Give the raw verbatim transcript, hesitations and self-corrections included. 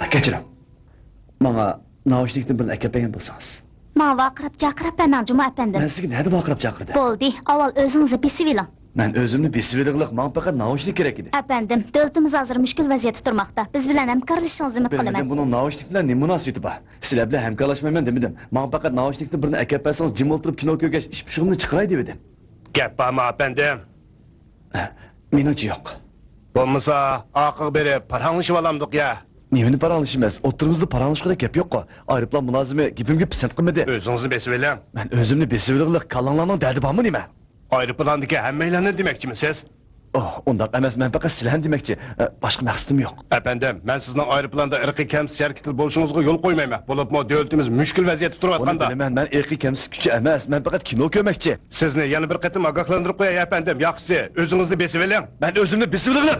كەچۈرۈڭ. ماڭا نائۇشنىكتىن بىرنى ئەكەپ بەرگەن بولسىڭىز. ماڭا ۋارقىراپ جارقىراپ بەرمەڭ، جۇما ئەپەندىم. مەن سىزگە نەدە ۋارقىراپ جارقىرىدىم؟ بولدى، ئاۋۋال ئۆزىڭىزنى بېسىۋېلىڭ. مەن ئۆزۈمنى بېسىۋېلىغلىق، ماڭا پەقەت نائۇشنىك كېرەك ئىدى. ئەپەندىم، دۆلىتىمىز ھازىر مۈشكۈل ۋەزىيەتتە تۇرماقتا. بىز بىلەن ھەمكارلىشىشىڭىزنى ئۈمىد قىلىمەن. بۇنىڭ نائۇشنىك بىلەن نېمە مۇناسىۋىتى بار؟ سىلەر بىلەن ھەمكارلاشمايمەن دېمىدىم. ماڭا پەقەت نائۇشنىكتىن بىرنى ئەكەپ بەرسىڭىز، جىم ئولتۇرۇپ كىنو كۆرگەچ، ئىش پۇشۇمنى چىقىراي دېۋىدىم. گەپ بارمۇ، ئەپەندىم؟ ھە، مېنىڭچە يوق. بولمىسا، ئارقىغا بېرىپ پاراڭلىشىۋالامدۇق يا؟ نېمىنى پاراڭلىشىمىز؟ ئوتتۇرىمىزدا پاراڭلىشقۇدەك گەپ يوققۇ. ئايروپىلان مۇلازىمى گېپىمگە پىسەنت قىلمىدى. ئۆزىڭىزنى بېسىۋېلىڭ. مەن ئۆزۈمنى بېسىۋېلىغلىق، كاللاڭلارنىڭ دەردى بارمۇ نېمە؟ ئايروپىلاندىكى ھەممەيلەننى دېمەكچىمىسىز؟ ئوھ، ئۇنداق ئەمەس، مەن پەقەت سىلەرنى دېمەكچى. ئە، باشقا مەقسىتىم يوق. ئەپەندىم، مەن سىزنىڭ ئايروپىلاندا ئىرقىي كەمسىتىش ھەرىكىتىدە بولۇشىڭىزغا يول قويمايمەن. بولۇپمۇ دۆلىتىمىز مۈشكۈل ۋەزىيەتتە ئۇنى تۇرۇۋاتقاندا. بىلىمەن، مەن ئىرقىي كەمسىتكۈچى ئەمەس، مەن پەقەت كىنو كۆرمەكچى. سىزنى يەنە بىر قېتىم ئاگاھلاندۇرۇپ قوياي، ئەپەندىم. ياخشىسى، ئۆزىڭىزنى بېسىۋېلىڭ. مەن ئۆزۈمنى بېسىۋېلىغلى.